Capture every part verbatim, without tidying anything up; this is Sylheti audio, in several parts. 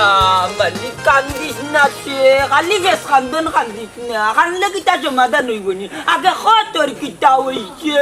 আ, মালিক, কান্দিস না তে, খালি গেছ কান্দন কান্দিস না, কান্দলে কিতা সমাধান অইবো নি? আগে ক তোর কিতা অইছে?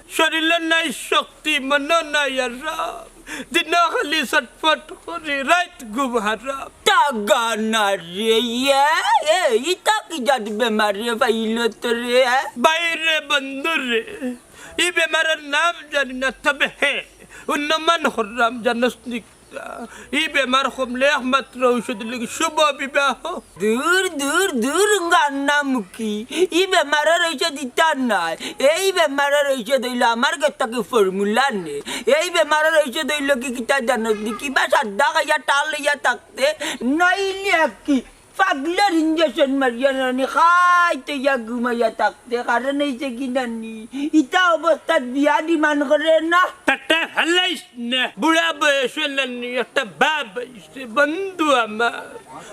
শরীরো নাই শক্তি, মনো নাই আরাম, দিনো খালি ছটফট করি, রাইত ঘুম হারাম। তা গানা রে, ইয়ে, এ, ইতা কি জাত বেমারে পাইলো তোরে, এ? বাইরে বন্ধু রে, ই বেমারর নাম জানি না, তবে হে, অনুমান কররাম জানোস নি কিতা? ই বেমার কমলে একমাত্র ঔষধ অইলো কি শুভ বিবাহ। দূর, দূর, দূর, গান্না মুখী। ই বেমারর ঔষধ ইতা নায়। এই বেমারর ঔষধ অইলো আমার গেছ থাকি formula নে। এই বেমারর ঔষধ অইলো কি কিতা জানোস নি? কিবা সাদ্দা খাইয়া টাল অইয়া থাকতে, নাইলে কি পাগলর injection মারিয়া নানি খাইতে ইয়া ঘুমাইয়া থাকতে, কারণ অইছে কি নানি, ইতা অবস্থাত বিয়া demand করে না। তাতে ফালাইস না, বুড়া বয়স নানি, একটা বাপ অইছে বন্ধু আমার।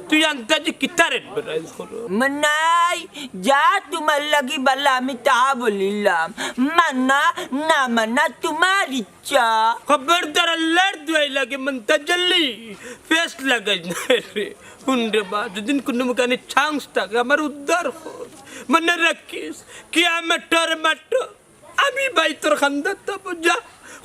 তুই আন্তাজি কিতারে advise করো? মনাই, যা তুমার লাগি বালা আমি তা বলিলাম, মানা না মানা তুমার ইচ্ছা। খবরদার, আল্লার দুয়াই লাগে, মন্তাজলি ফেস লাগাইস না রে। হুন রে বা, যুদি কুনু মুখানি chance থাকে, আমার উদ্ধার কর। মনে রাখিস, কিয়ামতর মাঠো আমি ভাই তোর খান্দাত থাকমু, যা,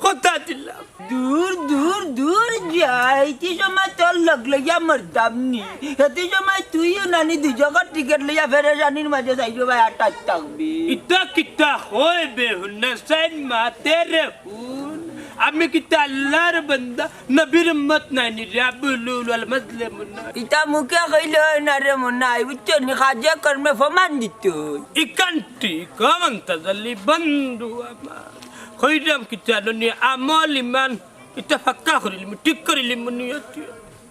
কথা দিলাম। দূর, দূর, দূর যা, ইতি সময় তোর লগ লইয়া মরতাম নি। হেতি সময় তুইও নানি দুই জগর টিকেট লইয়া ফেরেশানির মাঝে চাইরো ভাই আটাত থাকবি। ইতা কিতা কয় বে, হুন না, সাইন মাতে রে। হুন, আমি কিতা আল্লার বান্দা, নবীর উম্মত নায় নি রে, আবুলুল ওয়াল মাজলুম নায়। ইতা মুখে কইলে অয় না রে মনাই, বুঝছো নি? কাজে কর্মে প্রমাণ দিতে অয়। ইখান ঠিক, অ মন্তাজলি বন্ধু আমার। কইরাম কিতা জানো নি, আমল ইমান, ইতা পাক্কা করিলিমু, ঠিক করিলিমু নিয়ত।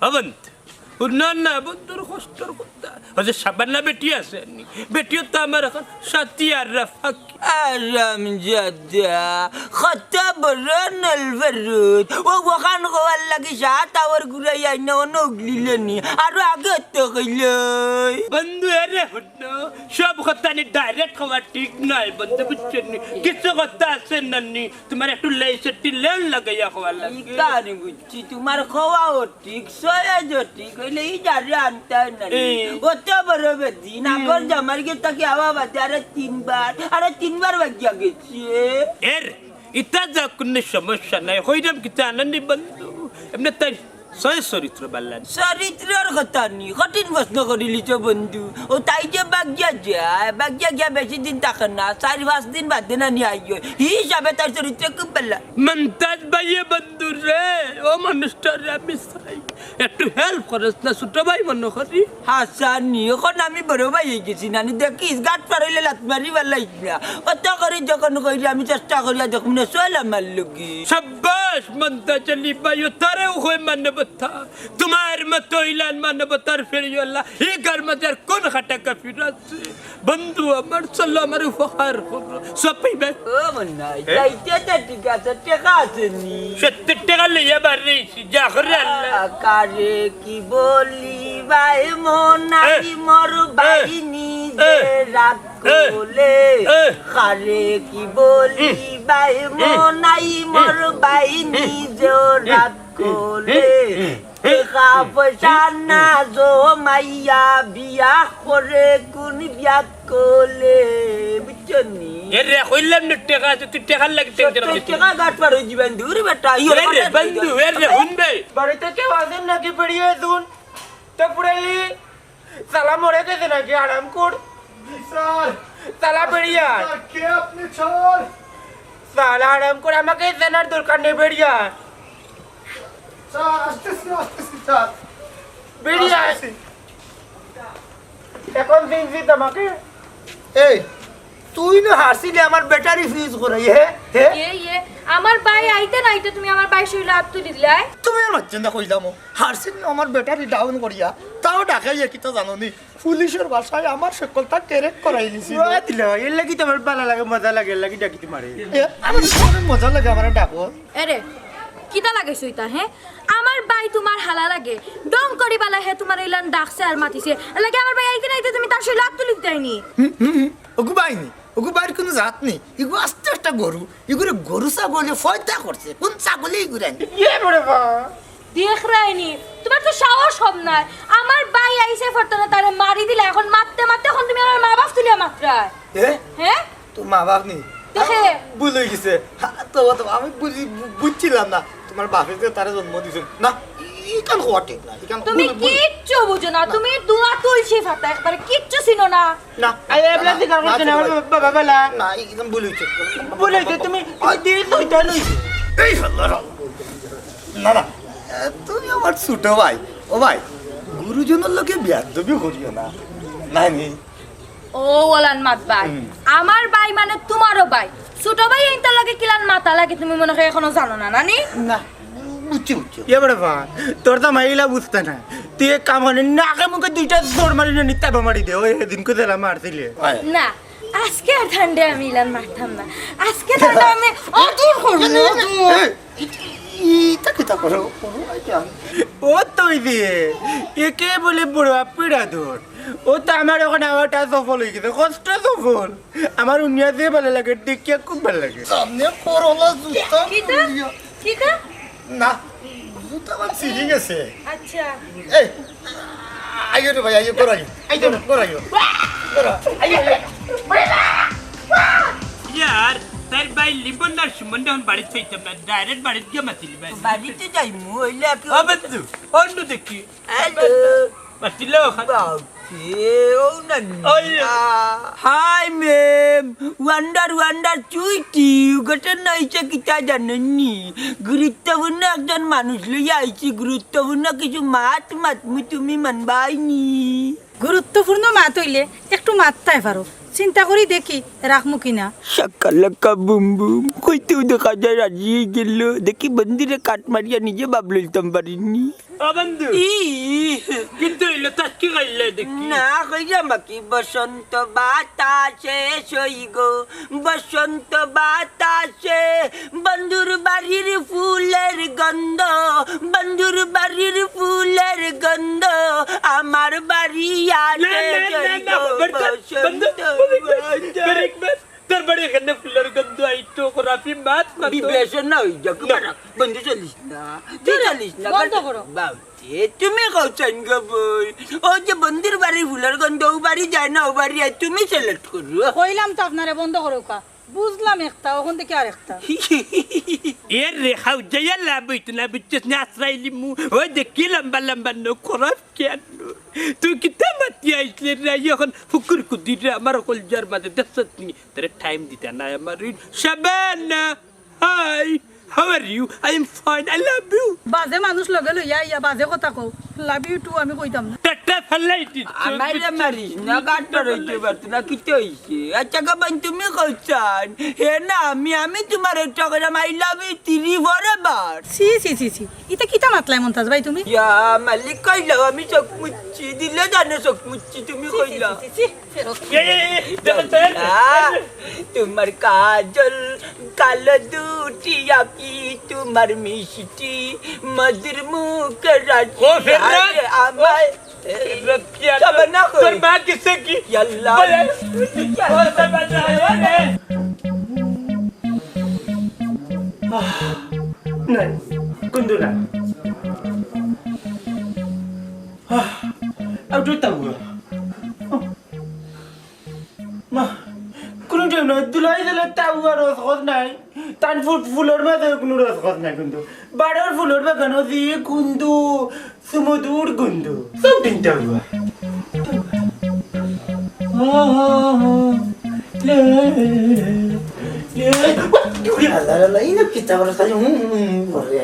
অ বন্ধু। হুনো না বন্ধুর কষ্টর কথা। অউ যে শাবানা বেটি আছে নি, বেটিও তো আমার অখন সাথী আর রাফাকি। আরামজাদা, কত বড় নলফেরুত। অউ অখান কওয়ার লাগি সাত আওয়ার ঘুরাই আইনা অনো উগলিলে নি। আরো আগে তো কইলে। বন্ধু, এরে হুনো, সব কথা নি direct কওয়া ঠিক নায় বন্ধু, বুঝছো নি? কিছু কথা আছে না নি, তুমার একটু লেইসেটি লেন লাগাইয়া কওয়া লাগে। ইতা নি বুঝ- ছি, তুমার কওয়াও ঠিক, সয়েজও ঠিক, অইলে ই যারে আনতায় না নি। এই। অত বড় বেদিন, হুম। আগর জামাইর গেছ থাকি আওয়া বাদে আরো তিনবার, আরো তিনবার বাগিয়া গেছে। এর, ইতা যা কুনু সমস্যা নাই, কইরাম কিতা জানো নি বন্ধু, এমনে তাইর সয় চরিত্র বালা নি। চরিত্রর কথা নি, কঠিন প্রশ্ন করিলিছো বন্ধু। অউ তাই যে বাগিয়া যায়, বাগিয়া গিয়া বেশি দিন থাকে না, চাইর পাঁচ দিন বাদে না নি আইয়, হি হিসাবে তাইর চরিত্র খুব বালা। মন্তাজ ভাইয়ে বন্ধু রে, অউ মানুষটারে আমি চাই। একটু help করস না, ছোট ভাই মনো করি। হাছা নি, অখন আমি বড় ভাই অইগেছি না নি, দেখিস, গাত পার অইলে লাত মারি ফালাইস না। অত করি যখন কইরে আমি চেষ্টা করিয়া দেখমু না, চল আমার লগে। সাব্বাস মন্তাজ আলী ভাই, অতারেও কয় মানবতা। তুমার মতো ইলান মানবতার ফেরিওয়ালা, ই গার মাঝে আর কুন খাটা কাফির আছে? বন্ধু আমার, চলো আমার উপকার করো। সপি ভাই। ও মনাই, এ? যাইতে তো ঠিক আছে, টেকা আছে নি? সত্তর টেকা লইয়া বারইছি, যা করে আল্লাহ। আ, কারে কি বলি ভাই মনাই, এ? মোর এ? ভাই নিজে এ? রাগ এ? করলে। এ? কারে কি বলি হুম। ভাই হুম। মনাই, হুম। মোর ভাই হুম। নিজেও হুম। রাগ করলে। হুম। টেকা পয়সা না জমাইয়া বিয়া করে কুন বিয়া করলে, বুঝছো নি? এরে, কইলাম না টেকা আছে, তুই টেকার লাগি tension সত্তর করিস না। টেকা গাত পার অই যিবা, দূর বেটা, ইয়ে এরে, কথা বন্ধু, এরে, হুন বে। বাড়িত কেউ আছইন নাকি বেড়িয়া আছইন? তো পুরাইলি, শালা মরে গেছে নাকি, আরাম কর। জি স্যার। শালা বেড়িয়া। স্যার, কে আপনি চোর? শালা আরাম কর, আমাকে জানার দরকার নেই, বেড়িয়া। স্যার, আসতেছি, আসতেছি, স্যার। বেরিয়ে আয়। আসতেছি। এখন দিন দিত আমাকে। এই, তুই না হারছিলি আমার battery fuse করাই, হে? হে? এ, এ, আমার ভাই আইতে না আইতে তুমি আমার ভাইর শরীলো আত তুলি দিলায়। তুমি আর মাতছো না কইলাম, হারছিল না আমার battery down করিয়া, তাও ডাকাইয়া কিতা জানো নি? পুলিশর ভাষায় আমার সকলটা crack করাই দিছিল। ওয়া দিল, এর লাগি তো আমার ভালা লাগে, মজা লাগে, এর লাগি ডাকি তোমারে। এ, আমার মজা লাগে, আমারে ডাকো। এরে, কিতা লাগাইছো ইতা, হে? আমার ভাই তোমার হালা লাগে, ঢং করি বালা হে তোমার ইলান ডাকছে আর মাতিছে। এর লাগি আমার ভাই আইতে না আইতে তুমি তার শরীলো আত তুলি দিতায় নি। হুম, হুম, হুম। ওগু ভাই নি, ওগু ভাইর কুনু জাত নি। ইগু আস্তা একটা গরু, ইগুরে গরু ছাগলে ফয়দা করছে। কুন ছাগলে ইগুরে আনি? ইয়ে রে বা। দেখরায়নি, তুমার তো সাহস কম নায়। আমার ভাই আইছে ফরতনে তারে মারি দিলা, এখন মাততে মাততে এখন তুমি আমার মা বাপ তুলিয়া মাতরায়। এ? হ্যাঁ? তোর মা বাপ নি? দেখে। ভুল অই গেছে। হা, তো, তো আমি বুঝি-, বু-, বুঝছিলাম না। তোমার বাপে যে তারে জন্ম দিছে। না, ইখান হওয়া ঠিক না। ইখান তুমি ভুল, ভুল। কিচ্ছু বুঝো না, না। তুমি দুয়া তুলসী পাতা, একবারে কিচ্ছু চিনো না। না, আরে, না, এবলা না, জিকার না, করছো না, না, বাবা, বাবা, বালা। না, একদম ভুল অইছে। ভুল অইছে, তুমি, তুমি আ- দিল তো এটা লইছো। এই শালা। না, না, এ, তুমি আমার ছোট ভাই। ও ভাই, গুরুজনর লগে বেয়াদবি করিও না। নাই নি? ও ওলান মাত ভাই, হুম। আমার ভাই মানে তোমারও ভাই। ছোট ভাই এইটার লগে কিলান মাতা লাগে তুমি মনে হয় এখনো জানো না, নানি? না, বুঝছি, বুঝছি। ইয়ে বড় ভাই, তোর তো মাইলা বুঝতে না। তুই এক কাম কর, নাকে মুখে দুইটা জোর মারি না, নিতে মারি দে। ওই দিন কোথায় মারছিলে? আয়। না, আজকে আর ঠান্ডে আমি ইলান মারতাম না। আজকে ঠান্ডে আমি অদূর করবো, অদূর। এই, ইটা কিতা করো? করো, আইটা। ও তো ওই দিয়ে, একে বলে বড় পিড়া ধর। ও তো আমার এখন আওয়াটা সফল হয়ে গেছে, কষ্ট সফল। আমার উনিয়া যে ভালো লাগে, দেখিয়া খুব ভালো লাগে। সামনে করোনা জুতা কিতা? খুলিয়া। কিতা? না, জুতা আমার ছিঁড়ি গেছে। আচ্ছা। এই, আইও রে ভাই, আইও, করাইও। এই তো। করাইও। করা, আইও, আইও। ইয়ার, তার ভাই লিবন আর সুমন যখন বাড়িত পাইতাম না, ডাইরেক্ট বাড়িত গিয়া মাতিলি ভাই। বাড়িতে যাইমু, অইলে কি ও বন্ধু, অন্য দেখি। হ্যালো। মাতিল ওখান। বাপরে, ও না ওই। না। Hi ma'am, wonder, wonder, Sweety, ঘটনা হইছে কিতা জানেননি? গুরুত্বপূর্ণ একজন মানুষ লইয়া আইছি, গুরুত্বপূর্ণ কিছু মাত মাতমু, তুমি মানবায়নি। গুরুত্বপূর্ণ মাত হইলে একটু মাততায় পারো, চিন্তা করি দেখি রাখমু কিনা। শাকালাকা বুম বুম, কইতেও দেখা যায় রাজি হয়ে গেল। দেখি বন্দিরে কাট মারিয়া নিজে বাপ লইতাম পারিনি। ও বন্ধু, ই। কিন্তু হইলো তার কি করলে দেখি? না, কইলাম বাকি বসন্ত বাতাসে সই গো, বসন্ত বাতাসে বন্ধুর বাড়ির ফুলের গন্ধ, বন্ধুর বাড়ির ফুলের গন্ধ, আমার বাড়ি না, আসে না, না, সই না, গো, বেটা, বসন্ত বন্ধু, বন্ধু, বাতাস। বেটা, বেটা, তোর বাড়ি এখানে ফুলের গন্ধ আইতো, খরাফি মাত মাতো। বিবেচনা হই যাক, না। বাড়া, বন্ধু চলিস না, তুই চলে, চলিস না, বন্ধ করো। বাউতে, তুমি কও চাইন গো বই। ও যে বন্ধুর বাড়ি ফুলের গন্ধ, ও বাড়ি যায় না, ও বাড়ি যায়, তুমি সিলেক্ট করো। কইলাম তো আপনারে বন্ধ করো কা। বুঝলাম একটা, ওখান থেকে আর একটা। এর রে, খাও, যাইয়া লাভ হইতো না, বুঝছস না, আশ্রয় লিমু। ওই দেখ, কি লম্বা লম্বা নখ, খরাফ কেন? তুই কিতা মাতি আইসলে রে, এখন ফুকুর কুদির রে, আমার কলজার মাঝে দেখছস নি? তোরে টাইম দিতা না, আমার ঋণ। Shabana, hi, how are you? I am fine, I love you. বাজে মানুষ লগে লইয়া আইয়া বাজে কথা কও। Love you too আমি কইতাম না। টাটা ফালাই দিত। আমারে মারিস না, গাট্টা রইতে পারতো না, কিতা হইছে? আচ্ছা, গাবান, তুমি কইছান? হে না, আমি, আমি তোমার একটা কইলাম, I love you three forever. ছি, ছি, ছি, ছি। ইতা কিতা মাতলাই মন্তাজ ভাই তুমি? ইয়া মালিক, কইলাও আমি চোখ মুচ্ছি, দিলে জানে চোখ মুচ্ছি, তুমি ছি, ছি, কইলাও। ছি, ছি, ছি। ফেরত। এ, এ, এ, দেখো তো, এ, আ, তোমার কাজল কালো দুটি আঁখি, তোমার মিষ্টি মধুর মুখের হাসি। ও, ফেরত। আরে আমায়, ও, ফেরত কি আর সাবানা কই? তোর মা কিসে কি? ইয়াল্লা। বলে, ও, সাবানা, এ, এ। আহ, নাই, কুন্দু না। আহ, আউটু তাবুয়া। মা, কুনু টাইম নাই, দুলাই দিলে তাবুয়া রস খোঁজ নাই। তান ফু-, ফুলর মাঝে কুনু রস খোঁজ নাই কুন্দু। বাড়ির ফুলর বাগানো যে কুন্দু, সুমধুর গন্ধ। সব দিন তাবুয়া। আল্লাহ, আল্লাহ, এই না কিতা করে খালি হুম, হুম, হুম করে।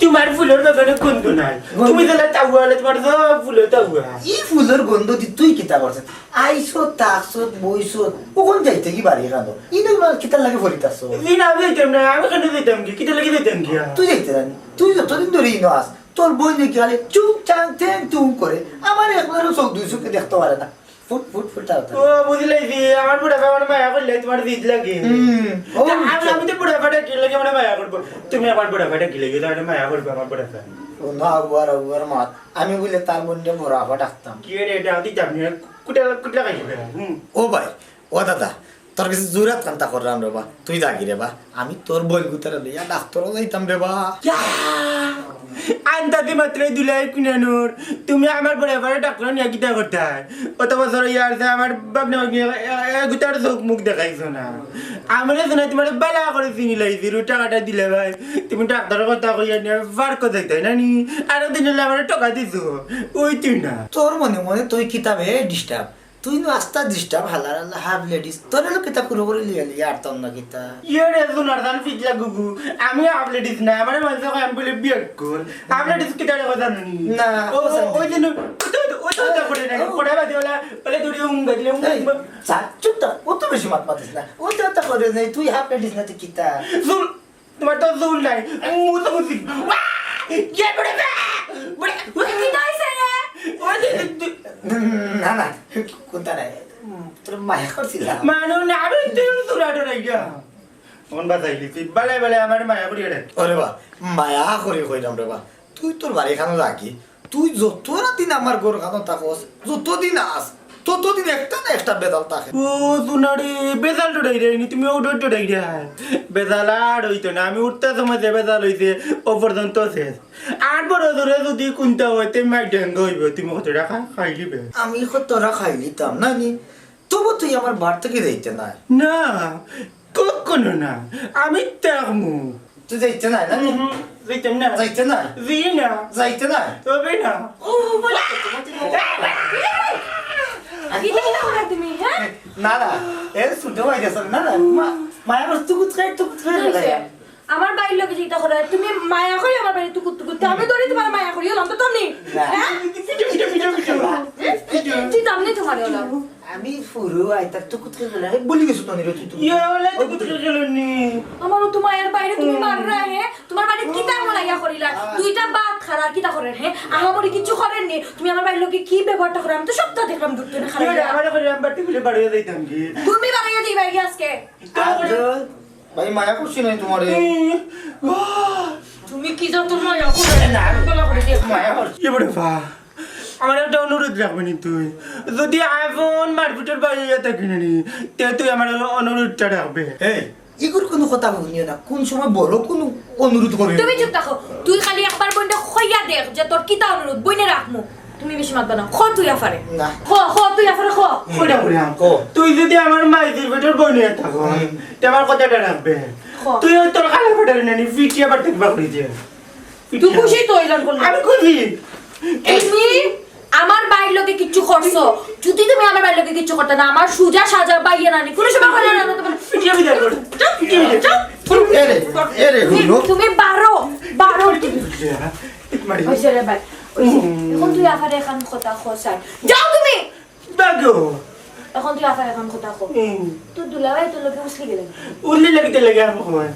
তোমার ফুলর বাগানো গন্ধ নাই। গন্ধ? তুমি তাহলে তাবুয়া, তোমার সব ফুলর তাবুয়া। এই ফুলর গন্ধ দি তুই কিতা করছিস? আইসো, থাকছো, বইসো, কখন যাইতে কি বাড়ি কাঁদো? ইনো কিতার লাগি ফরিত আছো? জি না, আমি যাইতাম না, আমি কেন যাইতাম কি? কিতার লাগি যাইতাম কি? তুই যাইতে না, তুই যতদিন ধরে ইনো আস, তোর বইনে কি খালি চুং চাং ঠ্যাং টুং করে, আমার একবারও চোখ দুই চোখে দেখতে পারে না। ফুট, ফুট, ফুট, তাড়াতাড়ি। ও, বুঝলাইছি, আমার বুড়া বাবা আমার মায়া করলে তোমার জিদ লাগে। হুম, ও তা আমি, বুঝছো। আমি তো বুড়া ফাটা কি লাগে আমার মায়া করবো। তুমি আমার বুড়া ফাটা কি লাগে, তাহলে মায়া করবো আমার বুড়া ফাটা। ও না, আগুয়ার, আগুয়ার মাত। আমি বুলে তার বইনরে বুড়া ফাটা ডাকতাম। কি রে, এটা আমি জানি না। কুটা, কুটা খাইবে? হুম। ও ভাই, ও দাদা, তোর কাছে জুরাত কান্তা করলাম রে বা, তুই যাগি রে বা। আমি তোর বইন গুতারে লইয়া ডাক্তারও যাইতাম রে বা। ইয়া! আন্তাদি মাত্রই দুলাই কুনানোর, তুমি আমার বড় বড় ডাক্তার নিয়া কিতা করতায়? অত বছর ইয়ার যে আমার বাপ না, এ, এ, গুতার চোখ মুখ দেখাইছো না। আমরা তো না তোমার বালা করে চিনি লাইছি, রুটা কাটা দিলে ভাই, তুমি ডাক্তারের কথা কইয়া নিয়ে বার করে দেখতে না নি? আরো দিন হলে আমার টাকা দিছো, ওই তুই না। তোর মনে মনে তুই কিতাবে ডিস্টার্ব, তুই নু আস্তা ডিস্টার্ব, হালার আল্লাহ হাফ লেডিস, তোর এলো কিতা কুলো করে লিয়া লিয়া আর তোর না কিতা? ইয়ে রে, সোনার দান ফিজলা গুগু, আমি হাফ লেডিস না, আমার মাঝে কয় আমি বলে বিয়ে কর, হাফ লেডিস কিতা রে কথা নি? না, ও, ও, কথা ওই নি। দিন, ওই তো, ওই তো, ওই তো করে নাই, ও। করে বাদে ওলা, ওলা দূরে উম গাইলে, উম, এই, উম। চা, চুপ থাক, অত বেশি মাত মাতিস না, ওই তো, ওই তো করে নাই, তুই হাফ লেডিস না, তুই কিতা? শুন, তোমার তো চুল নাই, মুতো মুতি। ওয়া! ইয়ে বুড়ে বে! বুড়ে, বুড়ে। কিতা হইছে রে? ওই যে, যে, যে, না, না, কোনটা নাই। উম, তোর মায়া করছিলাম। মানু না, আমি তুই তোরা ডরাই গিয়া। মন বাঁচাইলি তুই, বালে বালে আমার মায়া করি রে। ওরে বা, মায়া করি কইলাম রে বা। তুই তোর বাড়ি খানো রাখি। তুই যত দিন আমার ঘর খানো থাকস, যতদিন আস, ততদিন একটা না একটা বেজাল থাকে। ও, সোনারে, বেজাল ডরাই রে, নি তুমি ও ডর ডরাই রে। বেজাল আর হইতো না, আমি উঠতে সময় যে বেজাল হইছে, ও পর্যন্ত শেষ। আর বড় জোরে যদি কুনটা হয়, তে মাই ডেঙ্গা হইবে, তুমি কত টাকা খাইলিবে? আমি কত টাকা খাইলিতাম, না নি? তবু তুই আমার বাড়ি থেকে যাইতে নাই। না, কখনো না, আমি থাকমু। তুই যাইতে নাই, না নি? হুম, যাইতাম না। যাইতে নাই? জি না। যাইতে নাই? তবে না। ও, বলে। কি দেখি না বলে তুমি, হ্যাঁ? না, না, এ ছোট ভাই গেছে, না, না, মা-, মায়া করছে, তুকুত খাই, তুকুত খাই কি হইছে? আমার ভাইর লগে যেটা করে, তুমি মায়া করি আমার ভাইরে তুকুত তুকুত, আমি ধরি তোমার মায়া করি, হলাম তো তুমি, না। হ্যাঁ? পিটো, পিটো, পিটো, পিটো। তুই জানলে তোমার হলাম। আমি ফুরু আইতার তুকুত খাই বলে, আমি বলি গেছো তো নিরো তুই, তুই। ইয়া, ওলা তুকুত খাই গেল নি। আমারও তো মায়ের বাইরে তুমি মাররা, হ্যাঁ? তোমার বাড়ি কিতা মনে ইয়া করিলা? দুইটা ভাত খারা কিতা করেন, হ্যাঁ? আহামরি কিছু করেন নি। তুমি আমার বাড়ির লগে কি ব্যবহারটা করো? আমি তো সবটা দেখলাম দূর থেকে খারাপ। আমারে করে আমি বাড়ি খুলে বাড়িয়ে যাইতাম কি? তুমি বাড়িয়ে দিবা কি আজকে? আজও ভাই, মায়া করছি না তোমারে। এই, বাহ! তুমি কি যত মায়া করে না, আমি গলা করে দিয়ে মায়া করছি। এ বড় বা, আমার একটা অনুরোধ রাখবে নি তুই? যদি আইফোন মারপিটের বাইরে ইয়ে থাকি না নি, তে তুই আমার অনুরোধটা রাখবে। এই, ইগুর কোনো কথা হুনিও না, কোন সময় বড় কোনো অনুরোধ করে। তুমি চুপ থাকো। তুই খালি একবার বইনটা কইয়া দেখ যে তোর কিতা অনুরোধ, বইনে রাখমু। তুমি বেশি মাতবা না। খ তুই আফারে। না। খ, খ তুই আফারে খ। কইটা কইলাম। ক। তুই যদি আমার মাইজির বেটার বইনে থাকো, হুম। তে আমার কথাটা রাখবে। খ। তুই ওই তোর কালে বেটার নানি ফিটিয়া বাড়তে কিবা করি যে। তুই খুশি তো ওই গান করলে? আমি খুশি। তুমি আমার বাইর লগে কিচ্ছু করছো। যদি তুমি আমার বাইর লগে কিচ্ছু করতে না, আমার সুজা সাজা বাইয়ে নানি কোনো সময় করে না তোমার। ফিটিয়া বিদায় কর। চুপ, চুপ। এরে, এরে, তুমি, হুনো। তুমি বারো, বারো। মারি। ওই যে রে ভাই, ওই যে, এখন তুই আবার এখন কথা কস আর। যাও তুমি। দাগো। এখন তুই আবার এখন কথা কস। হুম। তোর দুলাভাই তোর লগে উসলি গেলে। উল্লি লাগিতে লাগে আমি কই।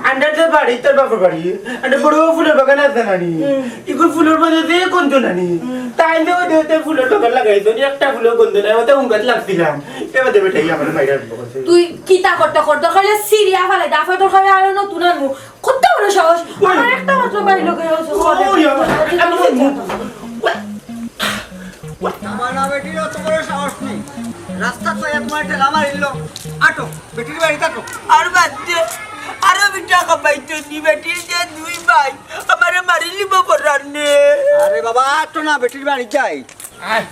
আন্ডার তোর বাড়ি, তোর বাপের বাড়ি। আন্ডার বড় ফুলের বাগান আছে নানি। হুম। ইগুর ফুলের মধ্যে যে গন্ধ নানি। হুম। তাই যে ওই যে ফুলের বাগান লাগাইছো, নি একটা ফুলের গন্ধ নাই, ওটা উঙ্গাত লাগছিলাম। এবার দেবে তাই আমার বাইরে আসবো। তুই কিতা করতে কর, দরকার হলে সিরিয়া ফালাই, দাফা দরকার হলে আরো নতুন আনবো। কত বড় সাহস? ওই। আমার একটা মাত্র ভাই লোকের হচ্ছে, ওই, ওই, ওই, আমি তো মুখ আমার না বেটির অত বড় সাহস নেই। রাস্তা তো এক মাঠে লামা ইল্লো। আটো, বেটির বাড়ি আটো। আর বাদ দে, আরো বিটা খাবাইতে নি বেটির যে দুই ভাই, আমারে মারি লিব করার নে। আরে বাবা, আটো না, বেটির বাড়ি যাই। আয়,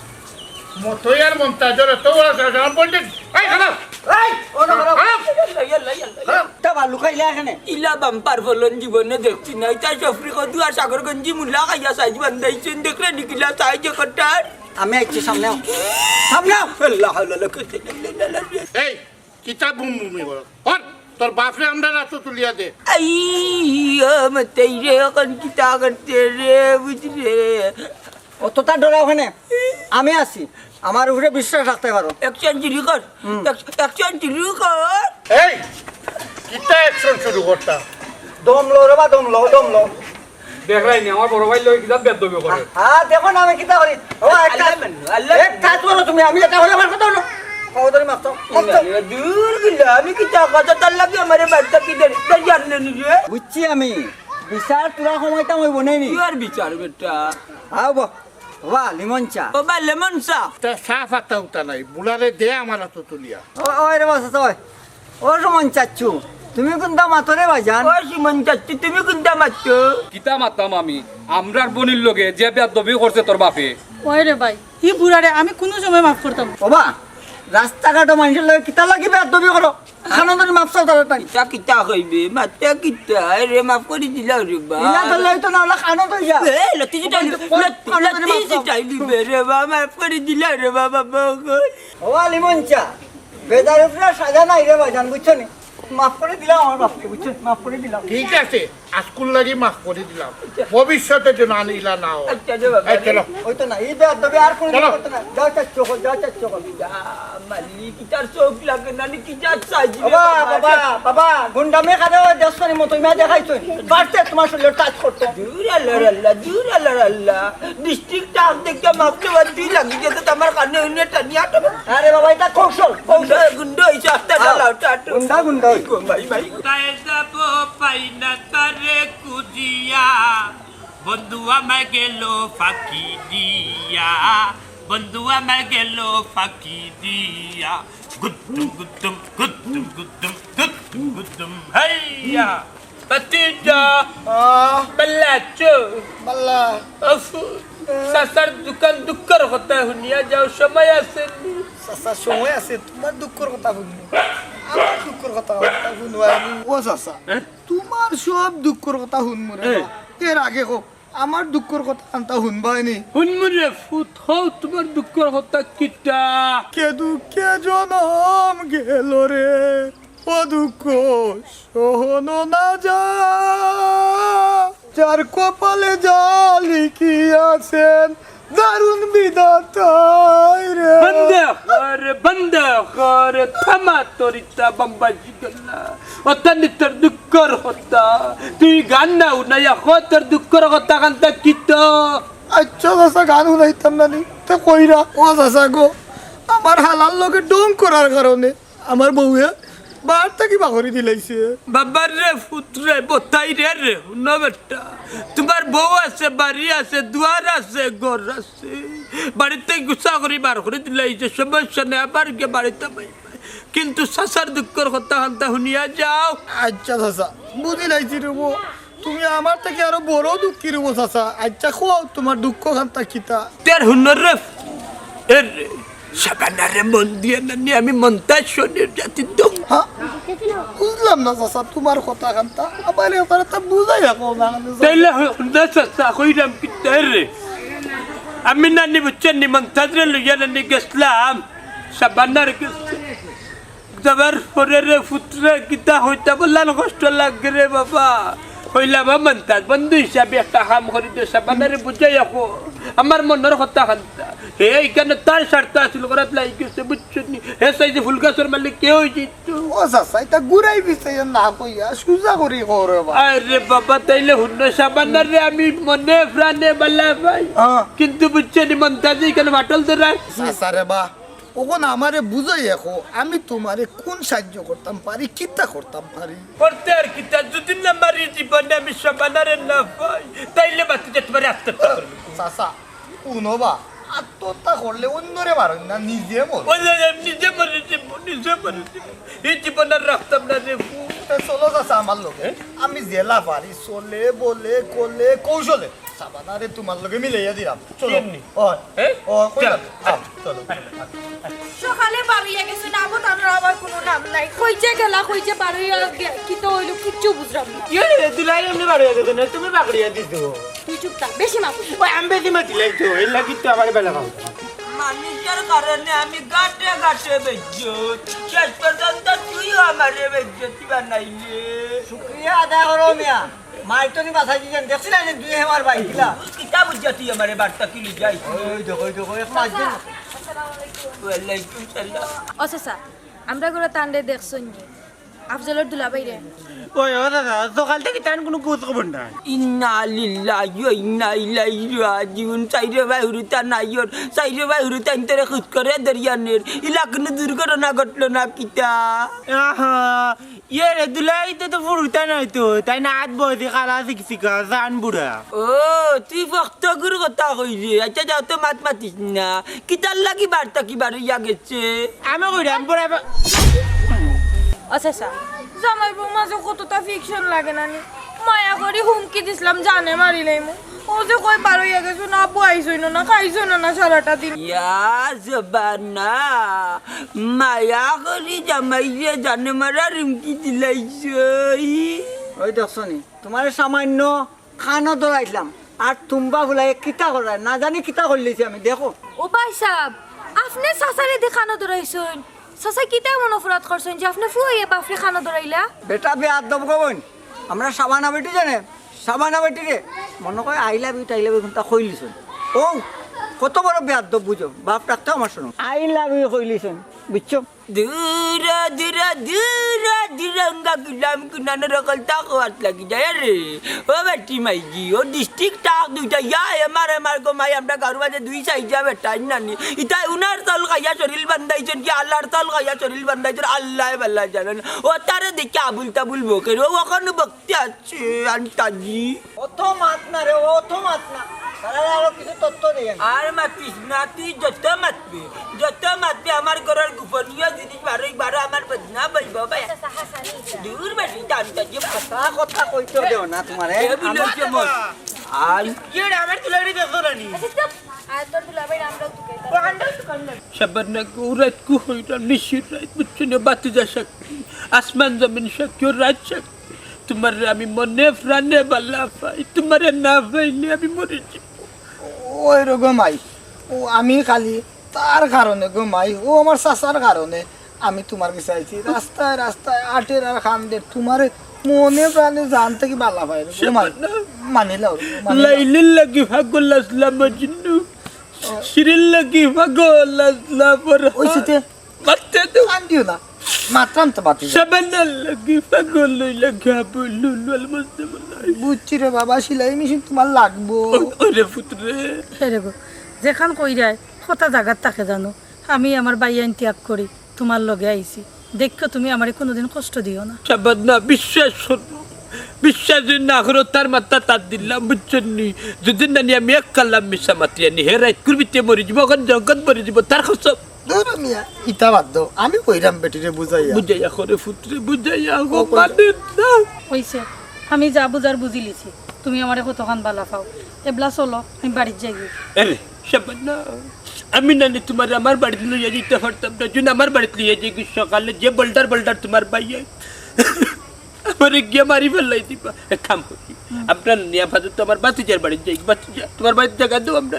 মতই আর মন্তাজর এত বড় সাহস, আমার বলতে, এই, খারাপ। এই, ও না, খারাপ। খারাপ। ইয়াল্লা, ইয়াল্লা, ইয়াল্লা। খারাপ। তা ভালো খাইলে এখানে। ইলা বাম্পার ফলন জীবনে দেখছি না। ইতা সফরি কদু আর সাগর গঞ্জি মুলা খাইয়া সাইজ বান্ধাইছেন। দেখলে নিকিলা সাইজ কটার। আমি আইছি, সামনে আও। সামনে আও। আল্লাহ, আল্লাহ, আল্লাহ। এই, কিতা বুম বুমি বড়? হর, তোর বাপরে আমরা রাতো তুলিয়া দে। আই, ও মতই রে, এখন কিতা করতে রে, বুঝলে? অতটা ডরাও কেনে? আমি আছি, আমার উপরে বিশ্বাস রাখতে পারো। Action শুরু কর। হুম। Action শুরু কর। এই, কিতা action শুরু করতা? দম লও রে বা, দম লও, দম লও। দেখরায় নি, আমার বড় ভাইর লগে কিতা বেয়াদবি করে। হ্যাঁ, দেখো না আমি কিতা করি। ও, এক কাজ, আল্লাহ। এক কাজ করো তুমি, আমি এটা হলে আমার কথা হলো। খবরদারি মারতো, মারতো। দূর গিলা, আমি কিতা কথা তার লাগে আমারে বাড়িতে কি দেন, তাই জানলে নি রে? বুঝছি আমি, বিচার তোরা সময়টা ওই বনেনি। কি আর বিচার বেটা? আও বা। বাবা, লেমন চা। বাবা, লেমন চা। তা চা পাতা উতা নাই, বুলারে দে আমার হাতো তুলিয়া। ও, ওই রে বাস, ওই। ও সুমন চাচ্চু, তুমি কুনতা মাতো রে ভাইজান? ও সুমন চাচ্চু, তুমি কুনতা মাতো? কিতা মাততাম আমি? আমরার বইনর লগে যে বেয়াদবি করছে তোর বাপে। ওই রে ভাই, ই বুড়ারে আমি কুনু সময় মাফ করতাম না। ওবা, রাস্তাঘাটো মানষর লগে কিতা লাগি বেয়াদবি করো? খানো ধরি মাফ চাও তাড়াতাড়ি। কিতা কিতা কইবে? মাতে কিতা? আরে মাফ করি দিলাম রে বা। ইলা ধরলে হয়তো না, ওলা খানো তো ইয়া। এ, লতি জিটাই, লতি, লতি জিটাই লিবে রে বা, মাফ করি দিলাম রে বা, বাবা গো। ও আলিমন চা, বেজার উপরে সাজা নাই রে ভাইজান, বুঝছো নি? মাফ করি দিলাম আমার বাপরে, বুঝছো? মাফ করি দিলাম। ঠিক আছে, আজকুর লাগি মাফ করি দিলাম, ভবিষ্যতে যেন আর ইলা না অয়। আচ্ছা রে বাবা। এই চলো। ওই তো না, এই বেয়াদবি আর কোনোদিন চলো। করতে না। যাও চাচ্চু অকল, যাও চাচ্চু অকল। যা, মালিক, ইতার চোখ লাগে না নি, কি যা চাই দিবে বাবা, বাবা, বাবা, বাবা, গুন্ডামি খাদে ওই দেশ করি মতো ইমা দেখাইছো। পারতে তোমার শরীরে টাচ করতে। দূর আল্লাহ, আল্লাহ, দূর আল্লাহ, আল্লাহ। ডিস্ট্রিক্ট টাউন থেকে মাপতে বাদ দুই লাগি গেছে তো আমার কানে উনি টানিয়া টানো। আরে বাবা, এটা কৌশল, কৌশল। গুন্ডা, গুন্ডা হইছে, আস্তে আও। চালাও, টাটো। গুন্ডা, গুন্ডা হই। গো, ভাই, ভাই। তাই যাব পাই না তারে খুঁজিয়া, বন্ধু আমায় গেল ফাঁকি দিয়া, বন্ধু আমায় গেল ফাঁকি দিয়া। গুদ্দুম, গুদ্দুম, গুদ্দুম, গুদ্দুম, গুদ্দুম, গুদ্দুম, হাইয়া। ভাতিজা, আহ, বালা আছো? বালা। উফ, চাচার দুখান দুঃখর কথা হুনিয়া যাও, সময় আছে নি? চাচা, সময় আছে, তুমার দুঃখর কথা হুনমু। আমার দুঃখর কথা, কথা হুনবায় নি। ও চাচা, হ্যাঁ? তুমার সব দুঃখর কথা হুনমু রে এ। বা। এর আগে কও, আমার দুঃখর কথা খানতা হুনবায় নি? হুনমু রে ফুত, কও তুমার দুঃখর কথা কিতা? কে দুঃখে জনম গেল রে, ও দুঃখ সহন না যায়। যার কপালে যা লিখিয়াছেন দারুণ বিধাতায় রে। বন্ধ কর, বন্ধ কর, থামা তোর ইতা বাম্বাজি গল্লা। অতানি তোর দুঃখর কথা। তুই গান না হুনাইয়া ক তোর দুঃখর কথা খানতা কিতা? আচ্ছা চাচা, গান হুনাইতাম না নি? তে কইরা। ও চাচা গো, আমার হালার লগে ঢং করার কারণে আমার বউয়ে বাড়ি থাকি বার করি দিলাইছে। বাবার রে, ফুত রে, বতাই রে রে, হুনো বেটা। তুমার বউ আছে, বাড়ি আছে, দুয়ার আছে, ঘর আছে। বাড়িত থাকি গুছা করি বার করি দিলাইছে, সমস্যা নাই, আবার গিয়া বাড়িত পাই। কিন্তু চাচার দুঃখর কথা খানতা হুনিয়া যাও। আচ্ছা চাচা, বুঝিলাইছি রে বউ। তুমি আমার থাকি আরো বড় দুঃখী রে বউ চাচা। আচ্ছা, কও তুমার দুঃখ খানতা কিতা? তের হুনর রে। এ রে, শাবানারে মন দিয়া নানি আমি মন্তাজ শনির জাতি দম। হ্যাঁ? বুঝলাম না চাচা, তুমার কথা খানতা। আবার এবার তা বুঝাইয়া কও না। তাইলে হুন না চাচা, কইরাম কিতা রে? আমি নানি বুঝছইন নি, মন্তাজরে লইয়া নানি গেছলাম শাবানার গেছে। যাবার পরে রে ফুত রে, কিতা কইতাম, বললাম কষ্ট লাগে রে বাবা। কইলাম, "ও মন্তাজ, বন্ধু হিসাবে একটা কাম করি দে, শাবানারে বুঝাইয়া ক, আমার মনর কথা খানতা।" হে ইখানো তার স্বার্থ হাসিল করাত লাগি গেছে, বুঝছো নি? হে চাইছে ফুল গাছর মালিক কে অইযিতো। ও চাচা, ইতা ঘুরাই ফিরাইয়া না কইয়া সুজা করি কও রে বা। আরে বাবা, তাইলে হুনো, শাবানারে আমি মনে প্রাণে বালা পাই। হ্যাঁ। কিন্তু বুঝছো নি, মন্তাজে ইখানো ফাটল ধরায়। চাচা রে বা, অখন আমারে বুঝাইয়া ক, আমি তুমারে কুন সাহায্য করতাম পারি, কিতা করতাম পারি? করতে আর কিতা, যুদি না মারি জীবনে আমি শাবানারে না পাই, তাইলে বাতি যে তুমারে আত্মহত্যা করমু। চাচা, হুনো বা, আত্মহত্যা করলে অইন্যরে মারইন না, নিজে মরো। ওই যে, যে, নিজে মরি যাইমু, নিজে মরি যাইমু। ই জীবন আর রাখতাম না রে ফুত। তে চলো চাচা আমার লগে, আমি যেলা পারি, চলে, বলে, কলে, কৌশলে শাবানারে তুমার লগে মিলাইয়া দিলাম। চলো। এমনি? অয়। হ্যাঁ? অয়, কই চল। যাবে? আও, চলো। সকালে বারইয়া গেছে, না আবো, তার আবার কুনু নাম নাই। কই যে গেলা, কই যে বারইয়া গে-, কিতা অইলো, কিচ্ছু বুঝলাম না। ইয়ে রে, দুলাভাই এমনে বারইয়া গেছে না, তুমি বাগড়িয়া দিছো। তুই চুপ থাক, বেশি মাত। ওই আমি বেশি মাতিলাই তো, এর লাগি তো আমার বেলা খাও। মানুষের কারণে আমি গাটে গাটে বেইজ্জত, শেষ পর্যন্ত তুইও আমারে বেইজ্জতি বানাইলে। শুকরিয়া আদায় করো মিয়া। মাইর তো নি বাঁচাই দিছেন, দেখছি না যে দুই হেমার ভাই দিলা। কিতা বুঝিয়া তুই আমারে বার্তা কিলি যাই? ওই দেখো, ওই দেখো, এক মাস দিন। আসসালামু আলাইকুম। ওয়ালাইকুম সালাম। ও চাচা, আমরা ঘরে তানরে দেখছইন নি? আফজলর দুলাভাইরে। ওই, ও দাদা, সকাল থাকি তান কুনু খোঁজ খবর নাই। ইন্না লিল্লাহি ওয়া ইন্না ইলাইহি রাজিউন। চাইরে ভাই হুরুতা নাইয়র, চাইরে ভাই হুরুতা ইন্তরে খুঁজ করে দরিয়ানের। ইলা কুনু দুর্ঘটনা ঘটলো না কিতা? আহা, ইয়ে রে, দুলাভাই তো, তো ফুরুতা নাই তো, তাইন আত বয়সি কালা চিকচিকা, জান বুড়া। ও, তুই ফক্তগুর কথা কইরে। আচ্ছা, যাও তো, মাত মাতিস না। কিতার লাগি বার্তা কি বারইয়া গেছে? আমি কইরাম, বুড়া বা-, আচ্ছা, আচ্ছা, জামাই বউ মাঝে কতটা ফিকশন লাগে না নি? মায়া করি হুমকি দিছলাম, জানে মারিলাইমু। ও যে কই বারইয়া গেছো না, আব্বু আইছইন না, খাইছইন না সারাটা দিন। ইয়া জবানা, মায়া করি জামাইরে জানে মারার হুমকি দিলাইছই। ওই দেখছো নি, তুমারে সামান্য কানো ধরাইলাম, আর তুম্বা ফুলাই কিতা করায়, না জানি কিতা করিলিছি আমি, দেখো। ও ভাই সাব, আপনে চাচারে দি কানো ধরাইছইন? চাচায় কিতা এমন অপরাধ করছইন যে আপনে ফুয়াইয়ে বাফরে কানো ধরাইলা? বেটা বেয়াদব গো বইন, আমরা শাবানা বেটি জানে, শাবানা বেটিরে মনো কয় I love you, টাই লাভ ইউ কুনতা কইলিছইন। ও কত বড় বেয়াদব বুঝো, বাফ ডাকতে আমার শরম। I love you কইলিছইন, বুঝছো? দূরা, দূরা, দূরা, দূরাঙ্গা গুলাম গুনানোর অকল তাকওয়াত লাগি যায় রে। ও বেটি মাইজি, ও ডিস্ট্রিক্ট টাক দুইটা, ইয়া এমআর এমআর গো মাই, আমরা গারু বাজে দুই সাইজা বেটা নানি। ইতা উনার তল খাইয়া শরীর বান্ধাইছইন কি আল্লাহর তল খাইয়া শরীর বান্ধাইছইন, আল্লাহ ভালা জানেন। ও তারে দেখে আবুল তাবুল বকের, ও অখনো বকতে আছে আন্তাজি। অত মাত না রে, অত মাত না। তারা আরো কিছু তথ্য দেই আমি। আর মাতিস না, তুই যত মাতবি, যত মাতবি আমার ঘরর গোপনীয় জিনিস বারই বারো আমার বদনাম অইবো ভাই। দূর বেশি টান টান দিয়ে মাথা কথা কইতে দেও না তোমারে। এ বুঝো আমার। আর ইয়ে রে, আমার তুলারি দেখো রানি। আচ্ছা, চুপ। আর তোর দুলাভাই রামরাও তুকে। ও আন্ডা তো কান্ডা। সাবানা গো, রাইত কু হইরা, নিশির রাইত, বুঝছো না, বাতি যা সাক্ষী, আসমান জমিন সাক্ষী, ও রাত সাক্ষী। তোমারে আমি মনে প্রাণে বালা পাই, তোমারে না পাইলে আমি মরি যাইমু। ওই রকম মাই, ও আমি খালি তার কারণে গো মাই, ও আমার চাচার কারণে আমি তোমার গেছে আইছি। রাস্তায় রাস্তায় আটের আর কান্দের, তোমারে মনে প্রাণে জান থাকি বালা পাই গো মাই। মানিলাও, মানিলাও। লাইলির লাগি পাগল আছলা মজনু, শিরির লাগি পাগল আছলা ফরহাদ। ওই সিতে মাততে দেও। কান্দিও না, মাতরাম তো বাতি। সাবানার লাগি পাগল অইলা গাবো লুলুল মজনু। বুঝছি রে বাবা, সিলাই মেশিন তোমার লাগবো। ওই, ওই রে পুত্রে। হে রে গো, যেখান কইরায় কথা জাগাত থাকে জানো, আমি আমার ভাইয়াইন ত্যাগ করি তোমার লগে আইছি। দেখো তুমি আমারে কোনোদিন কষ্ট দিও না। সাবানা, বিশ্বাস করো, বিশ্বাস যদি না করো, তার মাথা তার দিলাম, বুঝছো নি? যদি নানি আমি এক কালাম মিছা মাতি আনি, হে রাইত কুরবিতে মরি যাইবো, অখন জগত মরি যাইবো, তার কসম। ধরো মিয়া, ইতা বাদ দাও, আমি কইরাম বেটিরে বুঝাইয়া। বুঝাইয়া করে পুত্রে, বুঝাইয়া গো, ও কই- মানে না। অইছে, আমি যা বুঝার বুঝিলিছি, তুমি আমারে কতখান বালা পাও। এবলা চলো, আমি বাড়িত যাই গি। আরে, সাবানা, আমি নানি তোমারে আমার বাড়িত লইয়া যাইতে পারতাম না, যদি আমার বাড়িত লইয়া যাই গি সকালে, যে বোল্ডার বোল্ডার তোমার ভাইয়ে আমারে গিয়া মারি ফেলাই দিবা। এক কাম করি, আমরা নিয়া আপাতত আমার বাতিজার বাড়িত যাই, বাতিজা, তোমার বাড়িত জাগা দেও আমরা।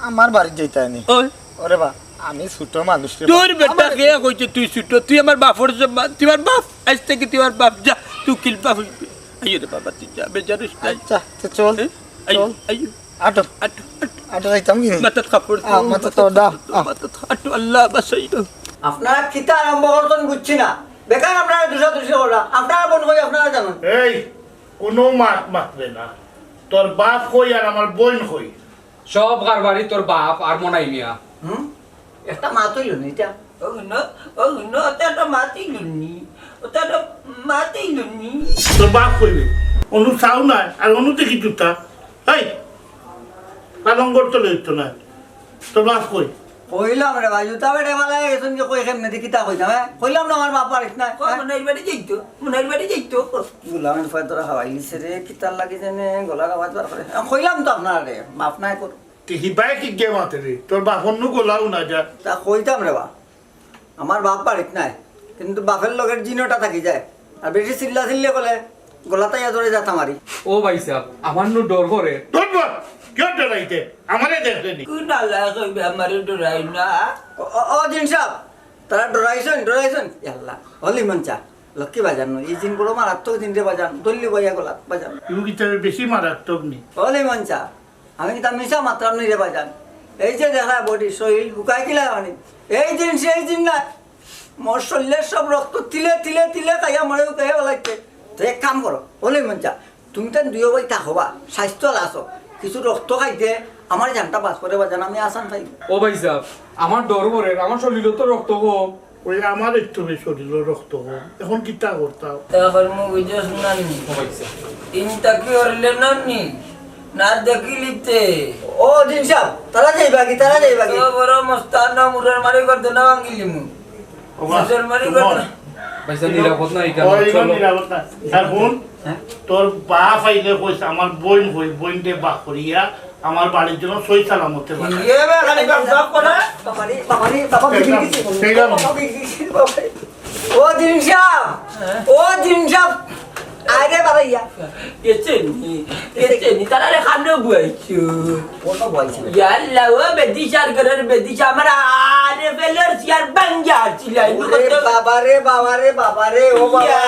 আমার বাড়িত যাইতায় নি? ওই। ওরে বা, আমি ছোট মানুষ রে বা। তোর বেটা আমার কে কইছে তুই ছোট? তুই আমার বাপর সমান, তুই আমার বাপ। আইজ থাকি তুই আমার বাপ, যা, তুই কিলপা হইবি। আইও রে বাবা, তুই যা, বেজার অইস না। আচ্ছা, তো চল, এ? আইও, চল। আইও। আটো। আটো, আটো। আটো যাইতাম কি? মাথাত কাপড় আ, দে, মাথাত তো দা, কাপড় দে, আ। মাথাত আটো, আল্লাহ বাঁচাইও। আপনারা কিতা আরম্ভ করছেন বুঝছি না। বেকার আপনারা দুষাদুষি করা। আপনারা বইন কই আপনারা জানেন। এই, কোনো মাত মাতবে না। তোর বাপ কই আর আমার বইন কই? সব কারবারি তোর বাপ আর মনাই মিয়া। হুম? একটা মাত অইল নি ইটা? ও হুনো, ও হুনো, ওটা একটা মাত অইল নি? ওটা একটা মাত অইল নি? তোর বাপ কইবে, অনু চাও না, আর অনু দেখি জুতা। এই, পালঙ্গর তলে উঠতো না। তোর বাপ কই? কইলাম রে ভাই, জুতা বেটে মালাই গেছুন যে কই কেমনে দি কিতা কইতাম, হ্যাঁ? কইলাম না আমার বাপ বাড়িত নাই, কই হ্যাঁ? মনাইর বাড়ি যাইতো, মনাইর বাড়ি যাইতো। গুলামের ফায় তোরা হাওয়াই লিছে রে, কিতার লাগি জানে গলা আওয়াজ বার করে। আ, কইলাম তো আপনারে, মাফ নাই করো। তে হিবায় কি গে মাতে রে? তোর বাপ অন্য গলাও না যা। তা কইতাম রে বা, আমার বাপ বাড়িত নাই, কিন্তু বাপের লগের জিনটা থাকি যায়। আর বেশি চিল্লা চিল্লি করলে গলাত আইয়া ধরে যাতা মারি। ও ভাই সাহেব, আমার নু ডর করে। ডর কর? কিয় ডরাইতে? আমারে দেখলে নি? কোন আল্লাহ কইবে আমারে ডরাই না? ও, ও, ও জিন সাহেব, তারা ডরাইছইন, ডরাইছইন। ইয়াল্লা, হলি মঞ্চা, লক্ষ্মী বাজান নয়, এই জিন বড় মারাত্মক জিন রে বাজান, দল্লি বইয়া গলাত বাজান। তুমি কি তাহলে বেশি মারাত্মক নি? হলি মঞ্চা, আমি কিতা মিছা মাতরাম নি রে বাজান? এই যে দেখা বডি, শরীর হুকাই কিলা মানে, এই জিন সেই জিন না। মোর শরীরের সব রক্ত তিলে তিলে তিলে খাইয়া মরে হুকাইয়া বেলাইতে। তো এক কাম করো, ওলে মঞ্চা, তুমি তান দুইও ভাই থাকো বা, স্বাস্থ্য আলা আছো, কিছু রক্ত খাইতে আমার জানটা বাঁচবো রে বাজান, আমি আসান খাই। ও ভাই সাহেব, আমার ডর করে, আমার শরীরে তো রক্ত কম। ওই আমার একটু বেশ শরীরে রক্ত কম, এখন কিতা করতাম? এখন মুখ বুঝোস না নি? ও ভাই সাহেব। ইনতা কি করলে না নি? না দেখিলিতে। ও জিন সাহেব, তারা যাইবা কি, তারা যাইবা কি? তো বড় মস্তান না, মুরার মারি করতে না ভাঙিলিমু। ও বা, মুরার মারি সুমন। করতে না। পয়সা নিরাপদ না এখানে, ওই, চলো। নিরাপদ না। আর হুন, হ্যাঁ? তোর বাপ আইলে কইস, আমার বইন কই, বইনরে বাক করিয়া আমার বাড়ির জন্য সই সালামতে পাঠায়। ইয়ে বে, খালি বাপ বাপ করে। বাবারে, বাবারে, বাবা বিগড়ি গেছে। ঠিক আছে। বাবা বিগড়ি গেছে, বাবারে। ও জিন সাব, ও জিন সাব, আরে বাবা ইয়া। গেছে নি, গেছে নি, তারা রে খানো বুয়াইছো। কত বয়স ছিল? ইয়াল্লা, ও বেদিশার ঘরের বেদিশা, আমার আরে ফেলের চেয়ার ভাঙ্গিয়া আসছিল। ওরে বাবা রে, বাবা রে, বাবা রে, ও বাবা। ইয়া,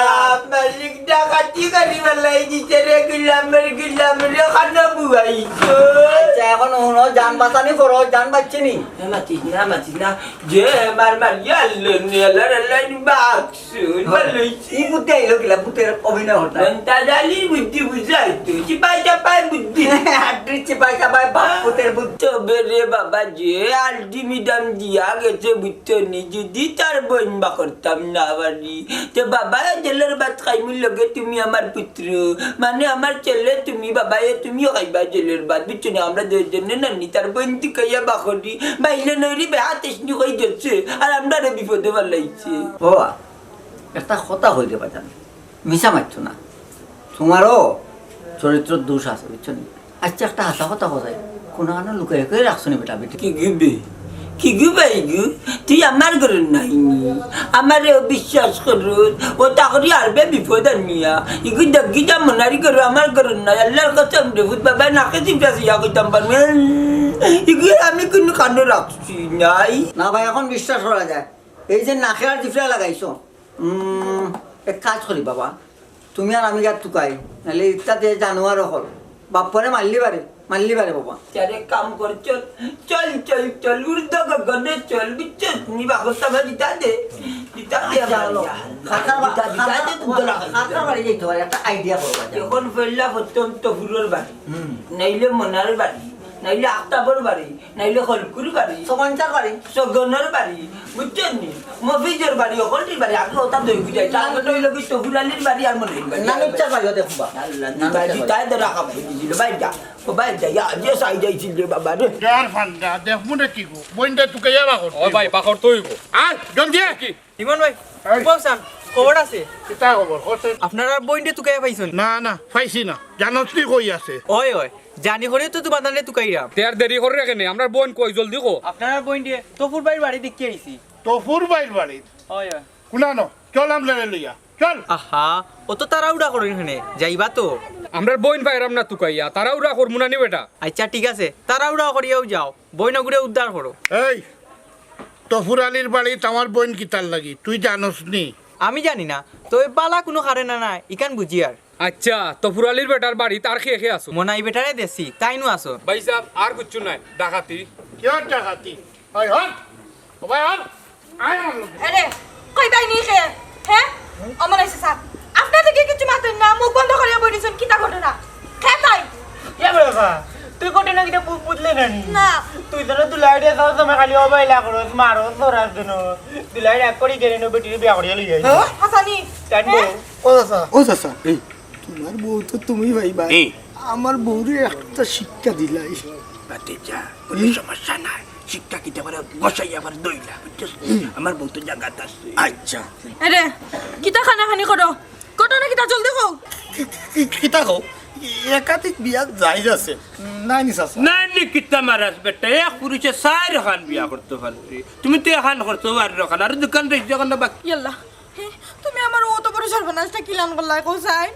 মালিক ডাকাতি করি বেলাই দিছে রে, গুলামের গুলাম রে, খানো বুয়াইছো। আচ্ছা, এখন হুনো, জান বাঁচানি করো, জান বাঁচছে নি? না, মাতিস না, মাতিস না। যে মার মার, ইয়াল্লা, ইয়াল্লা, ইয়াল্লা, বাক্স। শুন, ভালো হইছে। ই বুদ্ধি আইলো কিলা, ভূতের অভিনয় হতা। মন্তাজ আলীর বুদ্ধি বুঝাই তো, চিপাই চাপাই বুদ্ধি। আড্ডি চিপাই চাপাই বাপ পুতের বুদ্ধি। তবে রে বাবা, যে ultimatum দিয়া গেছে, বুঝছো নি? যদি তার বইন বাক করতাম না পারি, তে বাবায় জেলের ভাত খাইমু লগে তুমি আমার পুত্র, মানে আমার ছেলে তুমি, বাবায় তুমিও খাইবা জেলের ভাত, বুঝছো নি? আমরা দুইজনে নানি তার বইন তুকাইয়া বাক করি, বাইলে নইরি বেহাত এসনি কই গেছে, আর আমরারে বিপদে ফালাইছে। ও, একটা কথা কই রে বাজান, মিছা মাতছো না, তোমারও চরিত্র দোষ আছে, বুঝছো নি? আচ্ছা, একটা হাছা কথা কই, কোনো কারণে লুকাই লুকাই রাখছো নি বেটা বেটি? কি গিবে? কি গিবে এই গু? তুই আমার ঘরর নাইনি, আমারে অবিশ্বাস করস, ও তা করি আরবে বিপদ আনিয়া, ইগু দেখি যা মনারি করো আমার ঘরর নাই, আল্লাহর কসম রে, ভূত বাবা নাকে চিপটা সিয়া কইতাম পারবে, ইগু আমি কোনো কারণে রাখছি নাই। না ভাই, এখন বিশ্বাস করা যায়। এই যে নাকে আর জিফরা লাগাইছো, উম, এক কাজ করি বাবা, তুমি আর আমি গিয়া তুকাই, নাইলে ইতা যে জানোয়ার অকল, বাপ্পারে মারলি বারে, মারলি বারে বাবা। তারে কাম কর, চল, চল, চল, চল, ঊর্ধ্ব গগনে চল, বুঝছস? নি বাবা, কথা দিতা দে, দিতা দে আচ্ছা, আমার হলো। ইয়া। খাতার বা-, দিতা, দিতা খাতার, দে, তুই তো লাগাই দে। খাতার বাড়ি যাইতে পারে, একটা idea করো বাবা। এখন পয়লা প্রথম তফুরর বাড়ি, হুম। নাইলে মনার বাড়ি, নাইলে আক্তাবর বাড়ি, নাইলে হলকুর বাড়ি, সগনচার বাড়ি। সগনর বাড়ি, বুঝছস নি? মফিজর বাড়ি, হকলটির বাড়ি, আগে ওটা দই বুঝাই, তার আগে তো হইল কি তফুর আলীর বাড়ি আর মনির বাড়ি। নানুচ্চার বাড়ি, ওদের খুবা। আল্লাহ, নানুচ্চার বাড়ি। দিতাই তো রাখা ভাই দিছিল, ভাই যা, ও ভাই যা, ইয়া, যে সাই যাইছিল রে বাবা রে। যার ফান্ডা, দেখ মনে কি গো, বইনটা তুকাইয়া বাকর। ও ভাই, বাকর তুই গো। আর, জলদি আয়। কি? ইমন ভাই, এই। বলছান, খবর আছে? কিতা খবর? কত? আপনারা বইনটা তুকাইয়া পাইছন? না, না, পাইছি না। জানোস নি কই আছে? ওই, ওই। জানি করিও তো তোমার দানে তুকাইরাম। তে আর দেরি কররে কেনে? আমরার বইন কই? জলদি কও। আপনারার বইনরে তফুর ভাইর বাড়ি দেখিয়া আইছি। তফুর ভাইর বাড়ি? অয়, অয়। কুনানো? চল আমরারে লইয়া। চল। আহা, অত তাড়াহুড়া করইন কেনে? যাইবা তো। আমরার বইন পাইরাম না তুকাইয়া। তাড়াহুড়া করমু না নি বেটা। আচ্ছা, ঠিক আছে। তাড়াহুড়া করিয়াউ যাও। বইন অগুরে উদ্ধার করো। এই, তফুর আলীর বাড়িত আমার বইন কিতার লাগি? তুই জানোস নি? আমি জানি না। তবে বালা কুনু কারণ নাই, ইখান বুঝিয়ার। আচ্ছা, তফুর আলীর বেটার বাড়িত আর কে কে আছো? মনাই বেটারে দেশি, তাইনও আছো। ভাইসাব, আর কিচ্ছু নাই, ডাকাতি। কিয়র ডাকাতি? ওই হট, ও ভাই হট, আয় আমার লগে। আরে, কই ভাই নি কে? হ্যাঁ? অমন আইছে স্যার। আপনি তো কি কিচ্ছু মাতেন না, মুখ বন্ধ করিয়া বই রইছেন, কিতা ঘটনা? কে তাই? এ বাবা, তুই ঘটনা কিতা বু-, বুঝলে না নি? না। তুই তো দুলাইরে সব সময় খালি অবহেলা করস, মারস, ধরাস কেনে। দুলাই রাগ করি গেলে না, বেটিরে বিয়া করিয়া লই যাই। হ্যাঁ? হাসানি? জানবো। হ্যাঁ? ও চাচা। ও চাচা। এই। তোমার বউ তো তুমি ভাই ভাই। এই। আমার বউরে একটা শিক্ষা দিলাই। বাতিজা, কোনো হুম? সমস্যা নাই। শিক্ষা কিতা করে বসাই আবার দইলা, বুঝছস? হুম। আমার বউ তো জাগাত আছে। আচ্ছা। আরে, কিতা কানাকানি করো? ঘটনা কিতা জলদি কও। কি, কি, কি, কিতা কও? একাধিক বিয়া জায়েজ আছে। নাই নি চাচা? নাই নি কিতা মারাস বেটা? এক পুরুষে চাইরখান বিয়া করতে পারছে। তুমি তো এখান করছো, আর এখান, আর দোকান রইছে, দোকান না বাকি। ইয়াল্লা, হে, তুমি আমার অত বড় সর্বনাশটা কিলান করলায়, কও চাই?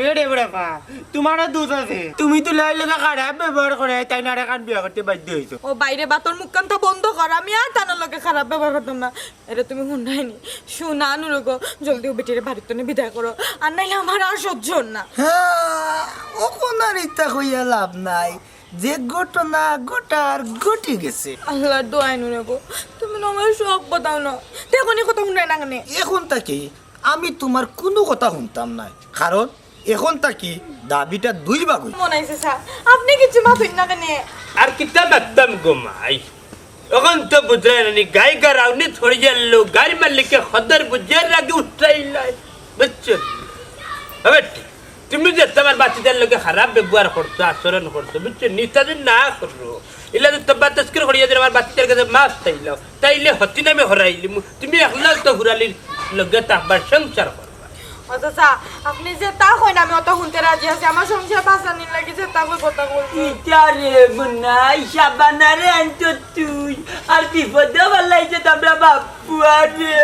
এ রে বাবা, তোমারও দোষ আছে। তুমি তো দুলাইর লগে খারাপ ব্যবহার করে, তাইন আরেকখান বিয়া করতে বাধ্য হইছো। ও বাইরে বাতর মুখখান তো বন্ধ কর, আমি আর তানর লগে খারাপ ব্যবহার করতাম না। এরে তুমি হুনরায় নি? শুনা নুরগো, জলদি ও বেটিরে বাড়ির তনে বিদায় করো, আর নাইলে আমার আর সহ্য অর না। হ্যাঁ, অখন আর ইতা কইয়া লাভ নাই, যে ঘটনা ঘটার ঘটি গেছে। আল্লাহর দোয়াই নুরগো, তুমি না আমার সব কথা হুনো, তে অখন ই কথা হুনরায় না কেনে? অখন থাকি আমি তোমার কুনু কথা হুনতাম নায়, কারণ অখন থাকি দাবিটা দুই ভাগ অইছে। মনাই চাচা, আপনি কিচ্ছু মাতইন না কেনে? আর কিতা মাততাম গো মাই? অখন তো বুঝরায় না নি, গাই গারাউনি থড়ি গেল, গাড়ি মালিকে খদর বুঝার আগে উঠাইলাই। বুঝছো? হবে, তুমি যে আমার বাচ্চাদের লগে খারাপ ব্যবহার করছো, আচরণ করছো, বুঝছো? নিতা যদি না করো, ইলা যদি তবা তস্কর করিয়া যদি আমার বাচ্চাদের কাছে মাফ চাইলাও, তাইলে হতি নামে হরাইলিমু। তুমি একলা তো হুরালির লগে থাকবার, সংসার করবার। ও চাচা, আপনি যেতা কইন আমি অতা হুনতে রাজি আছি। আমার সংসার বাচানির লাগি যেতা কইবা অতা কইমু। ইতারে বুনাই, সাবানারে আনছো তুই, আর বিপদে ফালাইছে তো আমরা বাপুয়ারে।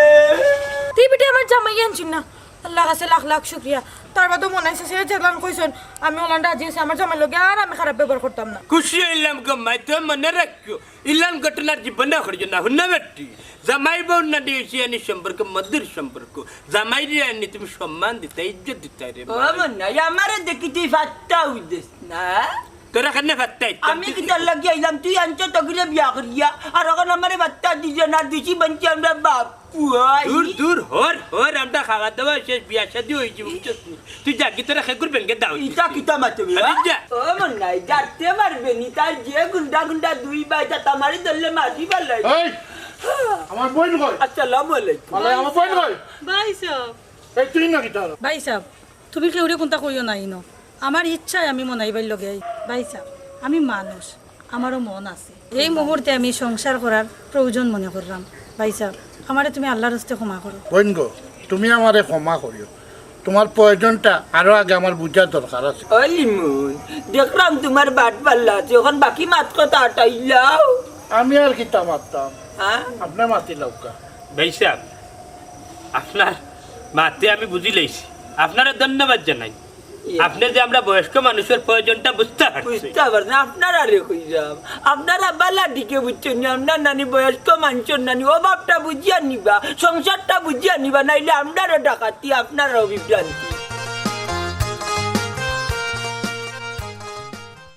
তুই বেটি আমার জামাই আনছইন না, আল্লাহর কাছে লাখ লাখ শুকরিয়া। তার বাদেও মনাই চাচায় যেলান কইছইন, আমি অলান রাজি আছি। আমার জামাইর লগে আর আমি খারাপ ব্যবহার করতাম না। খুশি অইলাম গো মাই, তুমি মনে রাখিও, ইলান ঘটনার জীবনে করিও না, হুনো বেটি। জামাই বউ নানি অইছে এনি সম্পর্ক, মধুর সম্পর্ক। জামাইরে আনি তুমি সম্মান দিতায়, ইজ্জত দিতায় রে ও মাই। বুনাই, আমারে দেখি তুই ফাত্তাও দেস না। তোরা কেনে ফাত্তায়? আমি কিতার লাগি আইলাম, তুই আনছো তগিরে বিয়া করিয়া, আর অখন আমারে ফাত্তা দিছ না, দুষি বানছি আমরা বাপুয়াই। দূর দূর, হর হর, আমরা খাওয়া দাওয়া শেষ, বিয়া শাদি অইছে, বুঝছস নি? তুই যা, কি তোরা খেকুর বেঙ্গে দাও। ইতা কিতা মাতবে? আরে যা। ও বুনাই, যাতে মারবে নি, তার যে গুন্ডা গুন্ডা দুই ভাই, তা আমারে ধরলে মারি ফালাই। এই, আমার বইন কই? আসসালামু আলাইকুম। বলে, আমার বইন কই? ভাই সাহেব। এই, তুই না কিতা? ভাই সাহেব, তুমি কেউরে কুন্তা কইও না ইনো। আমার ইচ্ছায় আমি মনাই ভাইর লগে আই। ভাই সাহেব, আমি মানুষ, আমারও মন আছে। এই মুহূর্তে আমি সংসার করার প্রয়োজন মনে করলাম। ভাই সাহেব, আমারে তুমি আল্লাহর হস্তে ক্ষমা করো। বইন গো, তুমি আমারে ক্ষমা করিও, তোমার প্রয়োজনটা আরো আগে আমার বুঝার দরকার আছে। ওই লিমন, দেখলাম তোমার বাট পাল্লা আছে, অখন বাকি মাত কথা আটাইলাও। আমি আর কিতা মাততাম, হ্যাঁ? আপনি মাতিলাউক্কা। ভাই সাহেব, আপনার মাতে আমি বুঝিলাইছি, আপনারে ধন্যবাদ জানাই। আপনি যে আমরা বয়স্ক মানুষর প্রয়োজনটা বুঝতা পারছইন। বুঝতা পারছইন, আপনারারে কইরাম। আপনারা বালা দিকে বুঝছইন নি, আপনার নানি বয়স্ক মানষর নানি, অভাবটা বুঝিয়া নিবা, সংসারটা বুঝিয়া নিবা, নাইলে আমরারও ডাকাতি, আপনারাও বিভ্রান্তি।